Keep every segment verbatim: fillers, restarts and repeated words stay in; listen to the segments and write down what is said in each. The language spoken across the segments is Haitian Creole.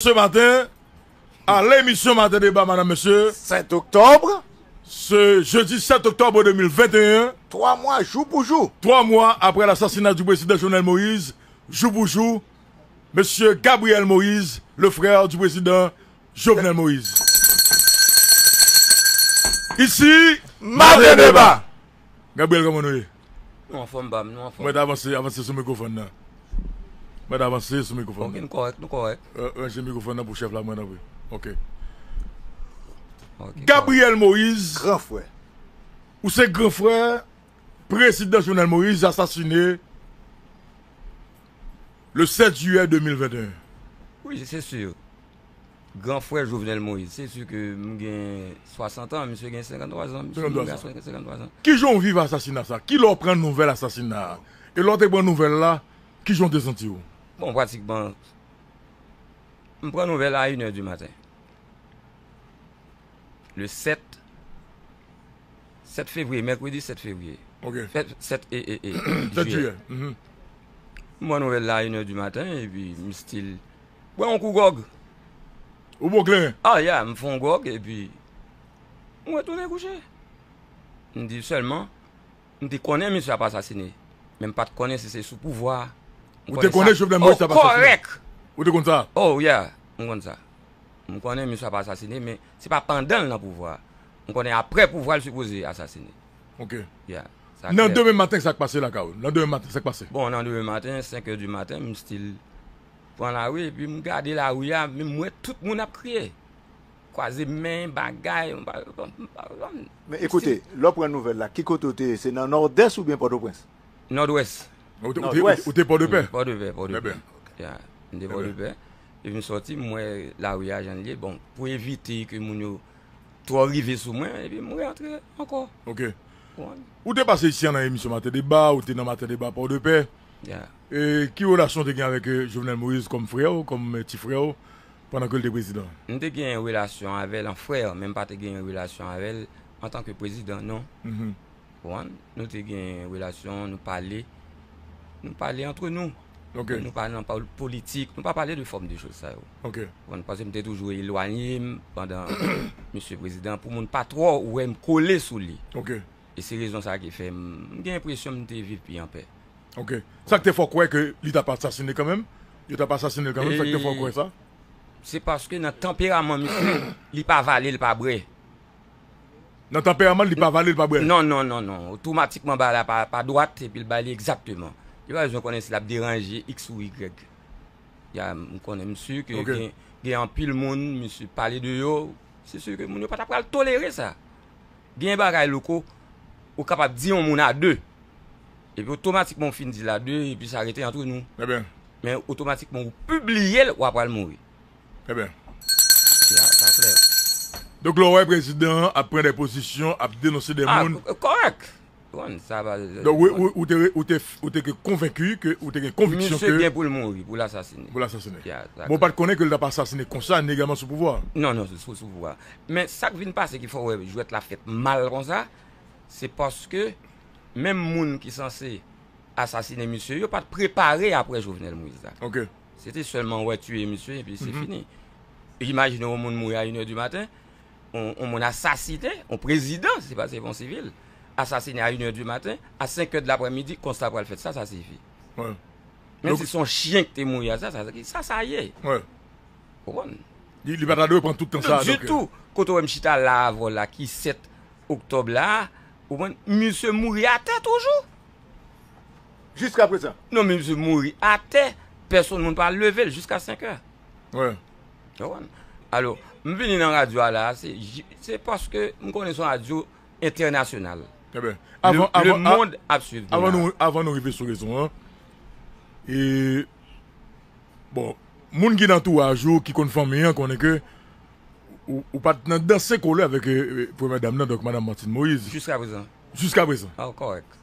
Ce matin, à l'émission Matin Débat, madame, monsieur, sept octobre, ce jeudi sept octobre deux mille vingt et un, trois mois jour pour jour, trois mois après l'assassinat du président Jovenel Moïse, jour pour jour, monsieur Gabriel Moïse, le frère du président Jovenel Moïse. Ici, Matin Débat. Gabriel, kòman nou ye? Nou anfòm, bam, nou anfòm. Mwen ta avanse, avanse sou mikwofòn nan. Mwen ta avanse sou mikwofòn nan. Ok, nou kòrèk, nou kòrèk. Euh, ranje mikwofòn nan pou chèf la, mwen, tanpri. Ok. Ok, Gabriel Moïse, gran frè. Ou se gran frè prezidan Jovenel Moïse, asasine le sept juillet deux mille vingt et un. Wi, se si. Gran frè Jovenel Moïse, se si ke m gen swasant an, misye gen senkanntwa zan, misye mouri a senkanntwa zan. Kijan w viv asasina sa? Kilè w pran nouvèl asasina a? E lè w te pran nouvèl la, kijan w te santi w? Bon, pratikman, m pran nouvèl a inè di maten. Le sept, sept fevriye, mèkredi sept fevriye. Ok. Sept, sept, e, e, e, sept jiyè. Mhm. M pran nouvèl la a inè di maten, epi m still bwè yon kou gwòg. Ou bwè kleren? Ah, yeah, m fè yon gwòg, epi m retounen kouche. M di sèlman, m te konnen misye ap asasine, men m pa t konnen si se sou pouvwa a. Ou te konnen Jovenel Moïse ap asasine? Kòrèk. Ou te konn sa? Oh, yeah, m konn sa. M konnen misye ap asasine, men se pa pandan l nan pouvwa a. M konnen apre pouvwa a, l sipoze asasine. Ok. Yeah, sa klè. Nan demen maten, sa k pase lakay ou? Nan demen maten, sa k pase? Bon, nan demen maten, senk è di maten, m still pran lari, epi m gade lari a, men m wè tout moun ap kriye. Kwaze men, bagay, m pa, m pa, m pa, m pa. Men ekoute, lè w pran nouvèl la, ki kote w te ye? Se nan Nòdès oubyen Pòtoprens? Nòdwès. Ou te, ou te, ou te, ou te Pòdepè? Pòdepè, Pòdepè. Trè byen. Ya, m te Pòdepè. Epi m sòti, m wè lari a jan l ye. Bon, pou evite ke moun yo twò rive sou mwen, epi m rantre ankò. Ok. Ou te pase isi a nan emisyon Maten Deba, ou te nan Maten Deba Pòdepè. Ya. E ki relasyon w te gen avèk, eh, Jovenel Moïse kòm frè w, kòm, eh, ti frè w, pandan ke l te prezidan? M te gen relasyon avè l an frè, men m pa te gen relasyon avè l antanke prezidan, non. Mhm. Konprann? Nou te gen relasyon, nou pale. Nou pale antre nou. Ok. Nou pa nan pol-, politik, nou pa pale de fòm de choz sa yo. Ok. Konprann? Paske m te toujou elwanye m pandan misye prezidan, pou moun pa twò wè m kole sou li. Ok. E se rezon sa ki fè m, m gen enpresyon m te viv pi anpè. Ok. Sa k te fè w kwè ke li t ap asasine kanmenm? Yo t ap asasine l kanmenm, sa k te fè w kwè sa? Se paske nan tanperaman misye, li pa vale, li pa brè. Nan tanperaman l, li pa vale, li pa brè. Non, non, non, non. Otomatikman, bagay la pa, pa dwat, epi l ba li egzakteman. Li pa bezwen konnen si l ap deranje X ou Y. Ya, m konnen, m si ke gen, gen anpil moun, misye pale de yo, se si ke moun yo pa ta pral tolere sa. Gen bagay, Louko, ou kapab di yon moun a de. Epi otomatikman ou fin di l a de, epi sa rete antre nou. Trè byen. Men otomatikman ou pibliye l, w a pral mouri. Trè byen. Ya, sa klè. Donk, lè w wè prezidan an ap pran de pozisyon, ap denonse de moun. Ah, kòrèk. Bon, sa pa. Donk, ou, ou, ou te, ou te, ou te konvenki ke, ou te gen konviksyon ke misye gen pou l mouri, pou l asasine. Pou l asasine. Ya, sa klè. Bon, w pa t konnen ke l t ap asasine konsa, ni egalman sou pouvwa. Non, non, sou, sou pouvwa. Men sa k vin pase ki fè w wè jwèt la fèt mal konsa, se paske menm moun ki sanse asasine misye yo pa t prepare apre Jovenel Moïse la. Ok. Se te sèlman wè tiye misye, epi se fini. Imajine yon moun mouri a inè di maten, yon, yon moun asasine, yon prezidan, se pa, se pa yon sivil, asasine a inè di maten, a senk è de laprèmidi, konsta pral fèt, sa, sa sifi. Wi. Menm si se yon chyen ki te mouri a, sa, sa, sa, sa ye. Wi. Ou konprann? Li, li pa ta dwe pran tout tan sa a, donk. Ditou. Kote w wè m chita la avè w la, ki sèt oktòb la, ou konprann, misye mouri atè toujou. Jiska prezan? Non, men misye mouri atè, pèsonn moun pa leve l jiska senk è. Wi. Ou konprann? Alò, m vini nan radyo a la, se, se paske m konnen se yon radyo entènasyonal. Trè byen. Le, avan, le avan, a-, mond ap swiv nou la. Avan nou, avan nou rive sou rezon an, e, bon, moun ki nan antouraj ou, ki konn fanmi an, konnen ke ou, ou pa t nan danse kole avèk, eh, eh, premyè dam nan, donk madanm Martine Moïse. Jiska prezan. Jiska prezan. Ah, kòrèk.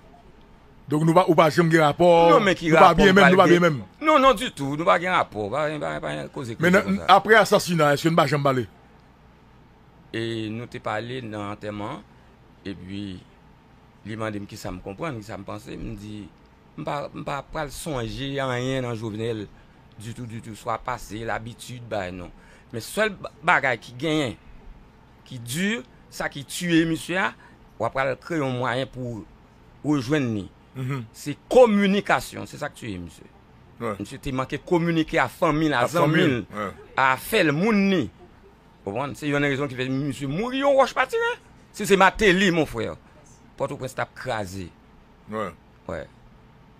Donk nou pa, ou pa janm gen rapò, nou pa byen menm, nou pa byen menm. Non, men ki rapò m pral gen? Non, non, ditou, nou pa gen rapò, pa, pa, pa gen koze konsa. Men nan, apre asasina, èske nou pa janm pale? E nou te pale nan antèman an, epi li mande m kisa m konprann, kisa m panse, m di, m pa, m pa pral sonje anyen nan Jovenel, ditou, ditou, swa pase, labitid, bagay non. Men sèl ba- bagay ki genyen, ki di, sa ki tiye misye a, w ap pral kreye yon mwayen pou rejwenn li. Se kominikasyon, se sa k tiye misye. Misye te manke kominike a fanmi l, a zanmi l, a afè l, moun li. Konprann? Se youn nan rezon ki fè misye mouri, yon wòch pa tire. Si se Martelly, mon frè, Pòtoprens t ap kraze. Wè.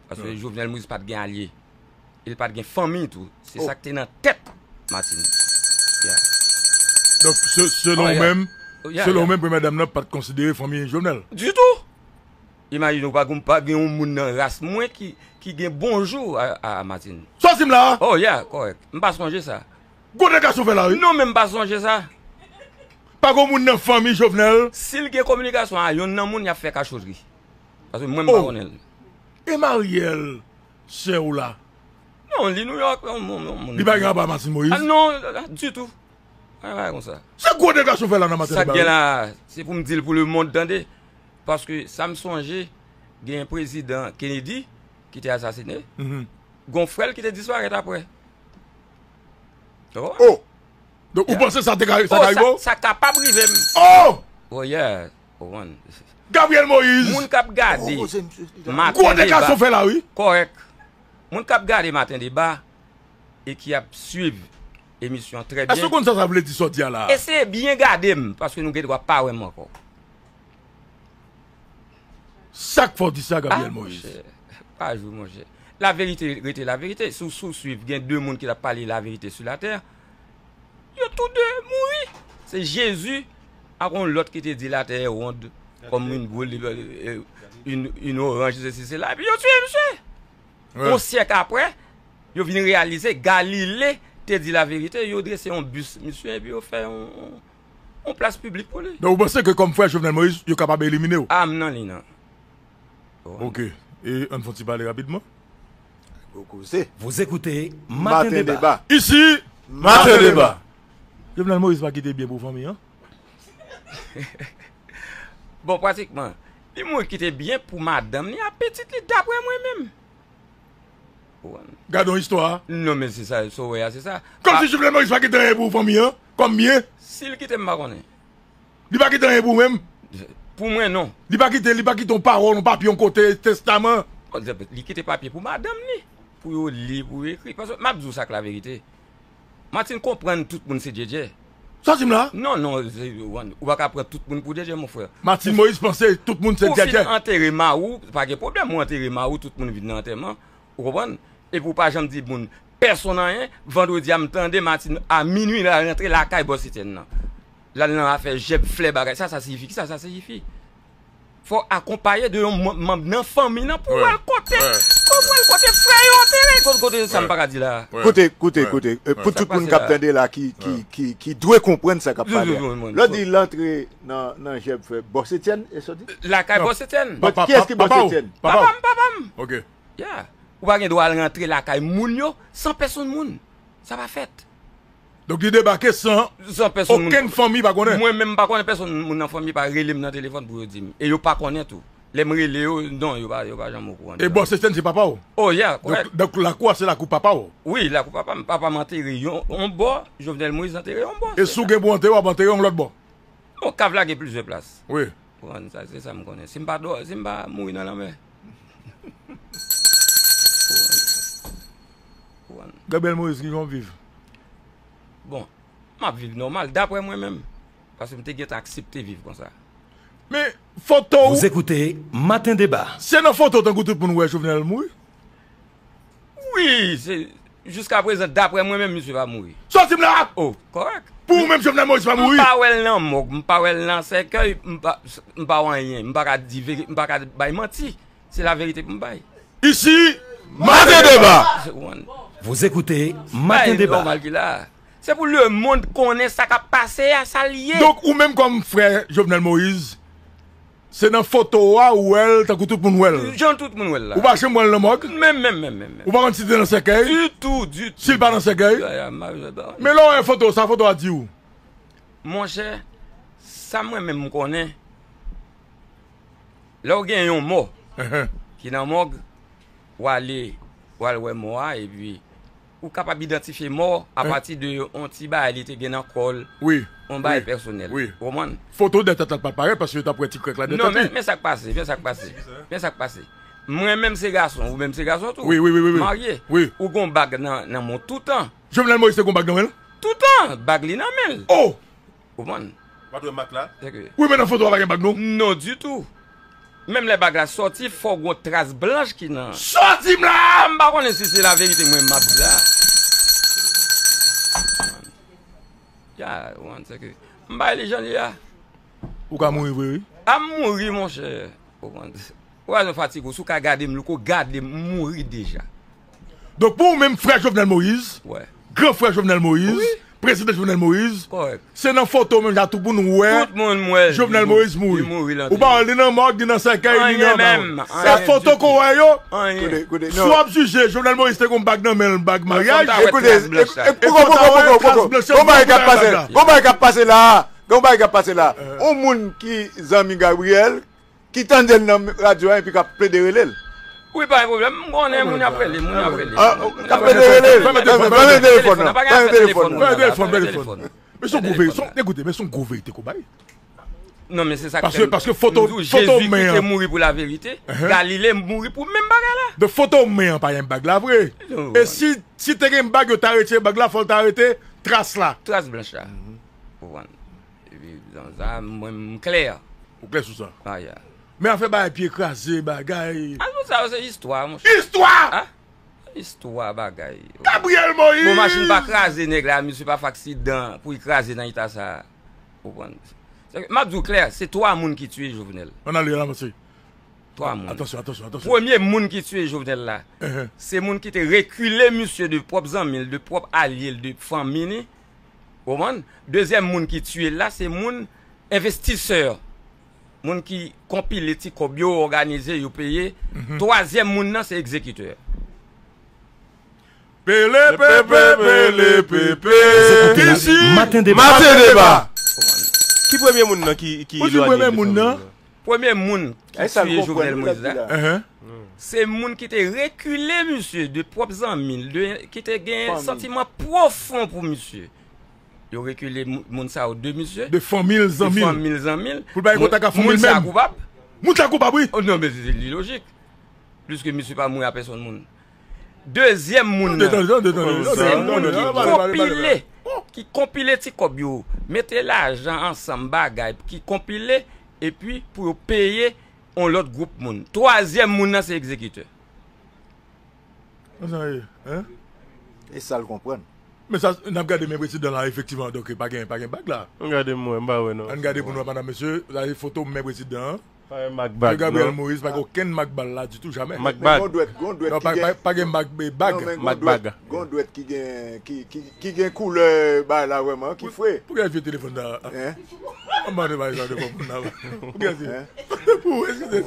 Paske Jovenel Moïse pa t gen alye. E l pa t gen fanmi tou. Se sa k te nan tèt Martine. Donk, selon ou menm, selon ou menm, premyè dam nan pa t konsidere fanmi Jovenel? Ditou! Imajine w, pa gen, pa gen yon moun nan ras mwen ki, ki gen bonjou a, a Martine. Sa w di m la a? Oh, yeah, kòrèk. M pa sonje sa. Gwo dega sa w fè la, wi. Non, men m pa sonje sa. Pa gen yon moun nan fanmi Jovenel. Si l gen kominikasyon a yonn nan moun, y ap fè kachotri. Paske mwen, m pa konnen l. E Marielle, sè w la? Non, li Nouyòk, yon moun. Li pa gen anba Martine Moïse? Ah, non, ditou. Pa gen bagay konsa. Se gwo dega sa w fè la nan maten deba. Sa k gen la, se pou m di l pou lemonn tande. Paske sa m sonje, gen prezidan Kennedy ki te asasine. Gon frè l ki te disparèt apre. Oh! Donk, ou panse sa te ka, sa ka rive w? Sa kapab rive m. Oh! Oh, yeah. Ou konprann? Gabriel Moïse. Moun k ap gade Maten Deba. Gwo dega sa w fè la, wi. Kòrèk. Moun k ap gade Maten Deba e ki ap swiv emisyon an trè byen. Èske w konn sa sa vle di sa w di a la a? Eseye byen gade m, paske nou gen dwa pa wè m ankò. Sa k fè w di sa, Gabriel Moïse? Ah, monchè, pa jwe, monchè. Laverite rete laverite. Si w, si w swiv, gen de moun ki t ap pale laverite sou latè. Yo tou de mouri. Se Jezi ak yon lòt ki te di la terre est ronde comme une boule, une, une orange, sesi, sela. Epi yo tiye misye. Yon syèk apre, yo vin reyalize Galile te di laverite, yo drese yon bis misye epi yo fè yon, yon plas piblik pou li. Donk, ou panse ke kòm frè Jovenel Moïse, yo kapab elimine w? Ah, m nan liy nan. Ok. E ann fè yon ti pale rapidman. Gwo koze. Vous écoutez Matin Débat. Ici, Matin Débat. Jovenel Moïse pa kite byen pou fanmi an. Bon, pratikman, li mouri kite byen pou madanm li ak pitit li, daprè mwen menm. Ou konprann? Gade yon istwa. Non, men se sa, sa w wè a, se sa. Kòmsi Jovenel Moïse pa kite anyen pou fanmi an, kòm byen. Si l kite, m pa konnen. Li pa kite anyen pou ou menm? Pou mwen, non. Li pa kite, li pa kite yon pawòl, yon papye, yon kote, testaman? Bon, li kite papye pou madanm li, pou yo li, pou yo ekri. Paske m ap di w sa k laverite. Martine konprann tout moun se djèdjè. Sa w di m la? Non, non, ou pa ka pran tout moun pou djèdjè, mon frè. Martine Moïse panse tout moun se djèdjè. Ou fin antere mari w, pa gen pwoblèm, ou antere mari w, tout moun vin nan antèman. Ou konprann? Epi w pa janm di moun pèsonn anyen. Vandredi a, m tande Martine a minui l al rantre lakay bòs Etienne nan. L al nan afè jèb flè bagay. Sa, sa siyifi? Kisa sa siyifi? Fò w akonpaye de yon manm nan fanmi nan pou w al kote, pou w al kote frè yo antere. Kote, kote sa m pa ka di la. Koute, koute, koute. Pou tout moun k ap tande la ki, ki, ki, ki dwe konprann sa k ap pale a. Lè w di l antre nan, nan jèb frè bòs Etienne, e sa w di? Lakay bòs Etienne. Kiyès ki bòs Etienne? Papa m, papa m. Ok. Yeah. Ou pa gen dwa al rantre lakay moun yo san pèsonn moun. Sa pa fèt. Donk li debake san okenn fanmi pa konnen. Mwen menm m pa konnen, pèsonn moun nan fanmi pa rele m nan telefòn pou yo di m. E yo pa konnen tou. Lè m rele yo, non, yo pa, yo pa janm okouran de sa. E bò Sestèn se papa w? Oh, yeah, kòrèk. Donk, donk lakou a se lakou papa w? Wi, lakou papa m. Papa m antere yon, yon bò, Jovenel Moïse antere yon bò. E si w gen pou w antere, w ap antere yon lòt bò? Bon, kav la gen plizyè plas. Wi. Ou konprann, sa, se sa m konnen. Si m pa dò, si m pa mouri nan lanmè. Gabriel Moïse, kijan w viv? Bon, m ap viv nòmal, daprè mwen menm. Paske m te gentan aksepte viv konsa. Men, foto w. Vous écoutez Matin Débat. Se nan foto tankou tout moun wè Jovenel mouri? Wi, se, jiskaprezan, daprè mwen menm, misye pa mouri. Sòti m la! Oh, kòrèk. Pou ou menm, Jovenel Moïse pa mouri? M pa wè l nan mòg, m pa wè l nan sèkèy, m pa, m pa wè anyen, m pa ka di veri-, m pa ka bay manti. Se laverite pou m bay. Ici, Matin Débat. Vous écoutez Matin Débat. Nòmal ki la. Se pou lemonn konnen sa k ap pase a, sa l ye. Donk, ou menm kòm frè Jovenel Moïse, se nan foto a ou wè l tankou tout moun wè l? Jan tout moun wè l la. Ou pa janm wè l nan mòg? Menm, menm, menm, menm. Ou pa konn si l te nan sèkèy? Ditou, ditou. Si l pa nan sèkèy? Ya, ya, m pa, m pa. Men lè w wè foto, sa foto a di w? Monchè, sa mwen menm m konnen, lè w gen yon mò ki nan mòg, w ale, w al wè mò a, epi Ou kapab idantifye mò apati de yon ti bagay li te gen nan kò l, yon bagay pèsonèl. Ou konprann? Foto dèyè tèt la pa t parèt paske yo t ap wè ti krèk la dèyè tèt li. Non, men, men sa k pase, men sa k pase, men sa k pase. Mwen menm se gason, ou menm se gason tou. Wi, wi, wi, wi, wi. Marye. Wi. Ou gon bag nan, nan men w toutan. Jovenel Moïse te gon bag nan men l? Toutan, bag li nan men l. Oh! Ou konprann? Ou pa t wè mak la? Wi, men nan foto a pa gen bag non. Non ditou. Menm lè bag la sòti, fò gon tras blanch ki nan. Sòti m la! M pa konnen si se laverite mwen m ap di la. Ya, ou konprann, se ke m bay li jan li a. Ou ka mouri vre, wi. A m mouri, monchè. Ou konprann? Ou pa bezwen fatige w. Si w ka gade m, louko, gade m, m mouri deja. Donk, pou ou menm, frè Jovenel Moïse, gran frè Jovenel Moïse, prezidan Jovenel Moïse, se nan foto menm jan tou pou nou wè Jovenel Moïse mouri. Ou pa wè l ni nan mòg, ni nan sèkèy, ni nan bagay. E foto ke w wè yo, si w ap jije, Jovenel Moïse te gon bag nan men l, bag maryaj. Ekoute, e, e, poko, poko, poko, poko. Gon bagay k ap pase, gon bagay k ap pase la. Gon bagay k ap pase la. Yon moun ki zanmi Gabriel, ki tande l nan radyo a epi k ap plede rele l. Wi, pa gen pwoblèm. M konnen moun y ap rele, moun y ap rele. Ah, k ap plede rele l. Fèmen telefòn, fèmen telefòn nan. Fèmen telefòn nan. Fèmen telefòn, fèmen telefòn. Men se yon gwo verite, se yon, ekoute, men se yon gwo verite ke w bay. Non, men se sa k fè m, paske foto, m di w, foto Jezi men an, te mouri pou laverite, Galile mouri pou menm bagay la. Donk, foto men an pa yon bag la vre. E si, si te gen bag, yo ta retire bag la, fò l ta rete tras la. Tras blanch la. Ou konprann? Epi, nan sa, mwen, m klè. Ou klè sou sa? Ah, yeah. Men afè bagay pye kraze, bagay. Ah, tout sa yo se istwa, monchè. Istwa! Ah, istwa bagay. Gabriel Moïse! Bon, machin pa kraze nèg la, misye pa fè aksidan pou li kraze nan eta sa. Ou konprann? Se, m ap di w klè, se twa moun ki tiye Jovenel. Ann ale, ann avanse. Twa moun. Atansyon, atansyon, atansyon. Premye moun ki tiye Jovenel la, se moun ki te rekile misye de pwòp zanmi l, de pwòp alye l, de fanmi li. Ou konprann? Dezyèm moun ki tiye l la, se moun envestisè. Moun ki konpile ti kòb yo, òganize yo, peye. Twazyèm moun nan, se egzekitè. Pele pepe, pele pepe. Isi, Maten Deba. Maten Deba. Ki premye moun nan ki, ki elwanye de fanmi l nan? Premye moun ki tiye Jovenel Moïse la, se moun ki te rekile misye de pwòp zanmi l, de, ki te gen santiman pwofon pou misye. Yo rekile mou-, moun sa yo de misye. De fanmi l, zanmi l. De fanmi l, zanmi l. Pou l pa gen kontak ak fanmi l menm. Moun sa koupab. Moun sa koupab, wi. Oh, non, men se, li lojik. Pliske misye pa mouri a pèsonn moun. Dezyèm moun nan, se moun ki konpile, ki konpile ti kòb yo, mete lajan ansanm, bagay, ki konpile, epi pou yo peye yon lòt gwoup moun. Twazyèm moun nan, se egzekitè. Konsa ye, hein? E sa l konprann. Men sa, n ap gade men prezidan la, efektivman, donk, pa gen, pa gen bag la. Ann gade m wè, m pa wè non. Ann gade pou nou wè, madam, mesye, sa se foto men prezidan an. Pa gen mak bag, Gabriel Moïse, pa gen okenn mak bal la ditou, jamè. Mak bag. Gon dwèt, gon dwèt ki gen, pa, pa gen mak, bag. Non, men gon dwèt, gon dwèt ki gen, ki, ki, ki gen koulè bagay la vrèman, ki fre. Pou gen vye telefòn la? Hein? An mande bagay sa de moun la. Pou gen vye. Pou, eskize.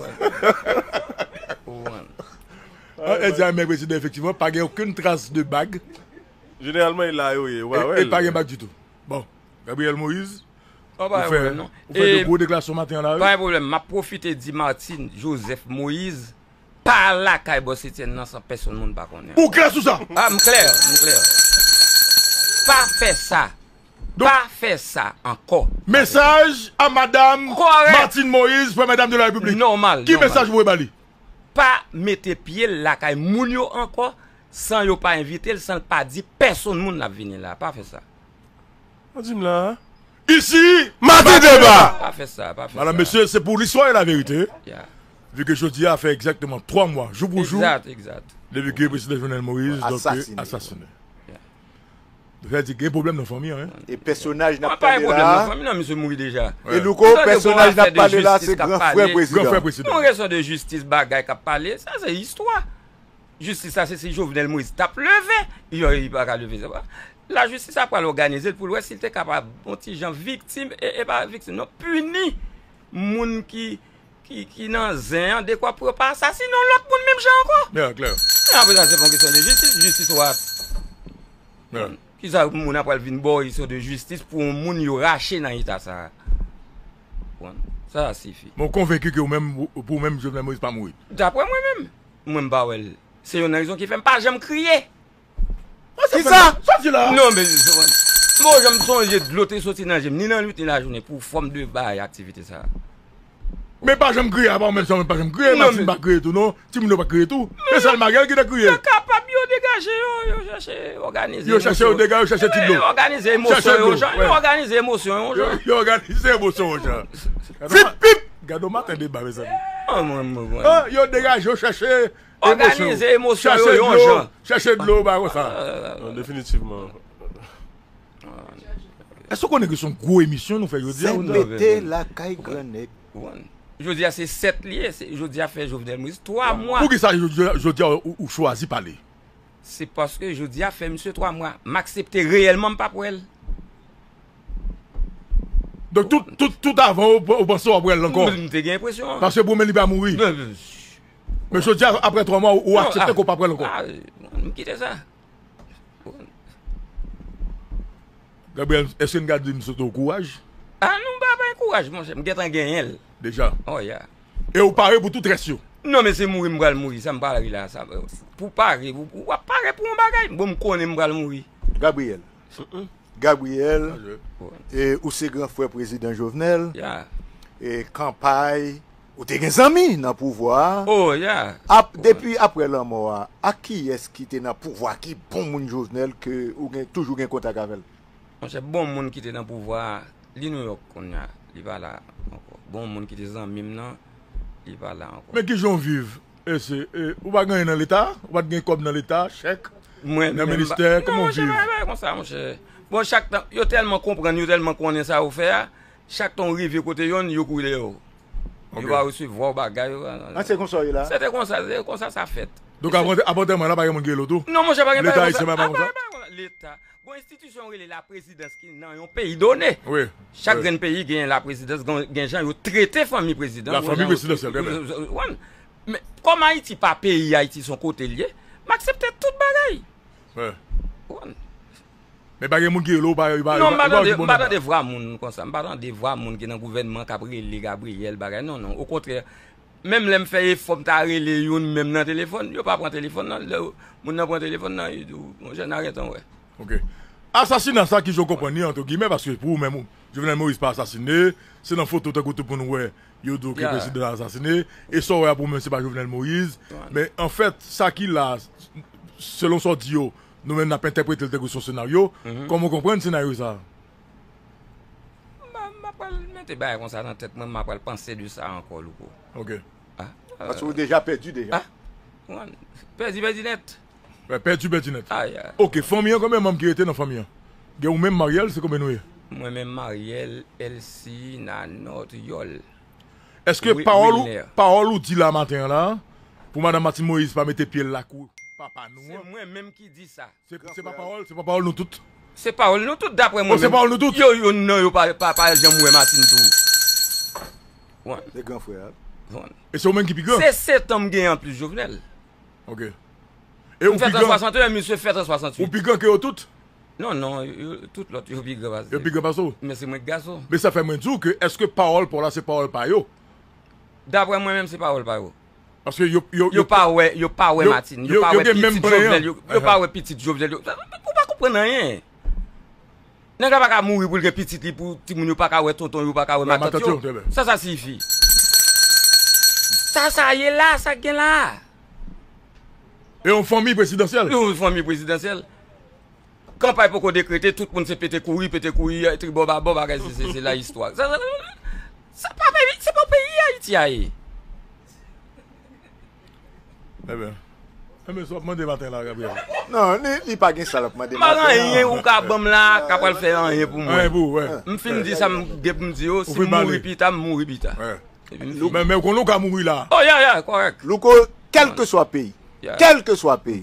An, e di a men prezidan, efektivman, pa gen okenn tras de bag. Jeneralman, e la yo ye, ou pa wè l. E pa gen bag ditou. Bon, Gabriel Moïse, ou fè, ou fè de gwo deklarasyon maten an la, wi. Pa gen pwoblèm. M ap pwofite di Martine Joseph Moïse, pa lakay Bòs Etienne nan san pèsonn moun pa konnen. Ou klè sou sa? Ah, m klè, m klè. Pa fè sa. Pa fè sa ankò. Mesaj a madam Martine Moïse, premyè dam de la Repiblik. Nòmal, nòmal. Ki mesaj ou voye ba li? Pa mete pye l lakay moun yo ankò san yo pa envite l, san l pa di pèsonn moun l ap vini la. Pa fè sa. Ou di m la? Isi, Maten Deba! Pa fè sa, pa fè sa. Madam, mesye, se pou listwa e laverite. Yeah. Vu que jodi a fè egzakteman twa mwa, jou pou jou, egzat, egzat, depi ke prezidan Jovenel Moïse, donk, asasine. Asasine. Yeah. Sa di gen pwoblèm nan fanmi an, hein? E pèsonaj n ap pale la, pa gen pwoblèm nan fanmi, non, misye mouri deja. E Louko, pèsonaj n ap pale la, se gran frè prezidan. Gran frè prezidan. Yon rezon de jistis, bagay k ap pale, sa se istwa. Jistis la, se si Jovenel Moïse t ap leve, yo, li pa ka leve, se pa. Lajistis la pral òganize l pou l wè si l te kapab, yon ti jan viktim, e, e pa viktim, non, pini moun ki ki, ki nan zen an, dekwa pou yo pa asasine yon lòt moun menm jan ankò. Yeah, klè. Men apre sa, se pa yon kesyon de jistis, jistis w ap. Yeah. Kisa moun ap pral vin ba w kesyon de jistis pou yon moun yo rache nan eta sa a? Bon, sa a sifi. Bon, konvenki ke ou menm, pou ou menm, Jovenel Moïse pa mouri. Daprè mwen menm, mwen m pa wè l. Se youn nan rezon ki fè m pa janm kriye. An, Kisa? Soti la. Non, men, men, janm sonje dlo te soti nan je m, ni nan nuit, ni lajounen, pou fòm de bay aktivite sa. Men pa janm kriye, apa ou menm sa, men pa janm kriye, Matin pa kriye tou, non. Timoun yo pa kriye tou. Men sèl Mariel ki te kriye. Yo kapab, yo degaje yo, yo chèche òganize emosyon. Yo chèche, yo degaje, yo chèche ti dlo. Yo òganize emosyon yo, jan. Yo òganize emosyon yo, jan. Yo òganize emosyon yo, jan. Pip, pip. Gade yon maten deba, mezanmi. Yo degaje, yo chèche emosyon. Òganize emosyon yo, yon jan. Chèche dlo, ba konsa. Non, definitivman. Èske w konnen ke se yon gwo emisyon nou fè jodi a? Sèt mete lakay gran nèg. Jodi a se sèt li ye, jodi a fè Jovenel Moïse twa mwa. Poukisa jodi a ou chwazi pale? Se paske jodi a fè misye twa mwa. M aksepte reyèlman m p ap wè l. Donk tout, tout, tout avan ou, ou panse w ap wè l ankò? M te gen enpresyon an. Paske pwomen li pa mouri. Men jodi a, apre twa mwa, ou aksepte ke w p ap wè l ankò? M kite sa. Gabriel, èske n ka di m sot ou kouraj? A non, m pa bay kouraj, monchè. M gentan genyen l. Deja? Oh, yeah. E ou pare pou tout rès yo? Non, men se mouri m pral mouri, sa m pral rele la, sa. Pou pare, pou, pou w ap pare pou yon bagay. Bon, m konnen m pral mouri. Gabriel. Gabriel, e, ou se gran frè prezidan Jovenel. Yeah. E kanpay, ou te gen zanmi nan pouvwa a. Oh, yeah. Ap, depi apre lanmò a, ak kiyès ki te nan pouvwa a ki bon moun Jovenel ke ou gen, toujou gen kontak avè l? Monchè, bon moun ki te nan pouvwa a, li Nouyòk kounye a, li pa la ankò. Bon moun ki te zanmi m nan, li pa la ankò. Men kijan w viv? E se, e, ou pa gen anyen nan Leta? Ou pa t gen kòb nan Leta, chèk, nan ministè? Kòman w viv? Non, monchè, pa, pa konsa, monchè. Bon, chak tan, yo tèlman konprann, yo tèlman konnen sa yo fè a, chak tan w rive kote yonn, yo kouri dèyè w. Yo pa resevwa w bagay. An, se konsa w ye la? Se te konsa, se konsa sa fèt. Donk, avan, avan antèman la, pa gen moun ki rele w tou? Non, monchè, pa gen, pa gen konsa. Leta ayisyen pa, pa konsa? Leta. Gon enstitisyon yo rele laprezidans ki nan yon peyi done. Wi. Chak grenn peyi gen laprezidans, gen, gen jan yo trete fanmi prezidan. La famille présidentielle, trè byen. Men, kòm Ayiti pa peyi, Ayiti se yon kote l ye, m aksepte tout bagay. Wi. Men pa gen moun ki rele w, pa, pa, non, m pa tande, m pa tande vwa moun konsa. M pa tande vwa moun ki nan gouvènman k ap rele Gabriel, bagay. Non, non. Okontrè, menm lè m fè efò m ta rele youn menm nan telefòn, yo pa pran telefòn nan. Lè moun nan pran telefòn nan, li di w, monchè, n a gentan wè. Ok. Asasina sa, kijan w konprann li, entre guillemets, paske pou ou menm, Jovenel Moïse pa asasine, se nan foto tankou tout moun wè, yo di w ke prezidan an asasine, e sa w wè a pou ou menm se pa Jovenel Moïse, men anfèt, sa ki la, selon sa w di yo, nou menm n ap entèprete l tankou se yon senaryo, kòman w konprann senaryo sa a? M pa, m pa pral mete bagay konsa nan tèt mwen, m pa pral panse de sa ankò, Louko. Ok. Ah, paske ou deja pèdi deja. Ah, pèdi, pèdi nèt. Pèdi, pèdi nèt. Ah, yeah. Ok, fanmi an, konbyen manm ki rete nan fanmi an? Gen ou menm, Mariel, se konbyen nou ye? Mwen menm, Mariel, Elsie, Nanot, Yòl. Èske pawòl ou, pawòl ou di la maten an la, pou madanm Martine Moïse pa mete pye l lakou papa nou an? Se mwen menm ki di sa. Se, se pa pawòl, se pa pawòl nou tout? Se pawòl nou tout, daprè mwen menm. Oh, se pawòl nou tout? Yo, yo, non, yo pa, pa, pa janm wè Martine tou. Se gran frè a. E se ou menm ki pi gran? Se sèt an m genyen anplis Jovenel. Ok. E ou pi gran? M fèt an swasanteyen, misye fèt an swasanntuit. Ou pi gran ke yo tout? Non, non, yo, tout lòt yo pi gran pase. Yo pi gran pase w? Men se mwen k gason. Men sa fè mwen di w ke èske pawòl pa w la se pawòl pa yo? Daprè mwen menm, se pawòl pa yo. Paske yo, yo, yo pa wè, yo pa wè Martine, yo pa wè pitit Jovenel, yo, yo pa wè pitit Jovenel, yo, ou pa konprann anyen. Nèg la pa ka mouri pou l gen pitit li, pou timoun yo pa ka wè tonton yo, pa ka wè matant yo. Sa sa siyifi? Sa sa ye la, sa k gen la? E yon fanmi prezidansyèl? Yon fanmi prezidansyèl. Kanpay poko dekrete, tout moun se pete kouri, pete kouri, tribò babò, bagay se, se, se la istwa. Sa, sa, sa pa peyi, se pa peyi Ayiti a ye. Ebyen, ebyen, sa w ap mande maten la, Gabriel? Non, li, li pa gen sa l ap mande maten an. M pa gen anyen ou ka ban m la, k ap pral fè anyen pou mwen. Anyen pou ou, wè. M fin di sa m gen pou m di yo, si m mouri pita, m mouri pita. Men, men ou konnen ou ka mouri la. Oh, yeah, yeah, kòrèk. Louko, kèlkeswa peyi, kèlkeswa peyi,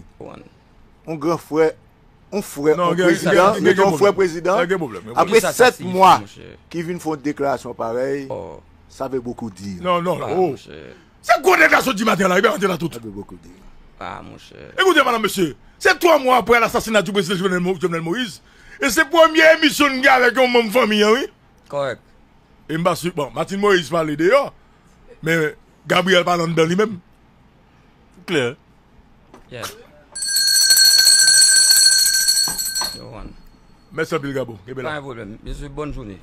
yon gran frè, yon frè, yon prezidan, mete yon frè prezidan, apre sèt mwa, ki vin fè yon deklarasyon parèy, sa vle bokou di. Non, non, oh. Se gwo nèg la sot di maten an la, li pa rantre la tout. Sa vle bokou di. Ah, monchè. Ekoute, madam, mesye, se twa mwa apre lasasina di prezidan Jovenel Mo-, Jovenel Moïse, e se premye emisyon n gen avèk yon manm fanmi an, wi. Kòrèk. E m pa si, bon, Martine Moïse pale deyò, men Gabriel pale anndan li menm. Klè. Yeah. Mèsi anpil, Gabo. Kenbe la. Pa gen pwoblèm. Mesye, bòn jounen.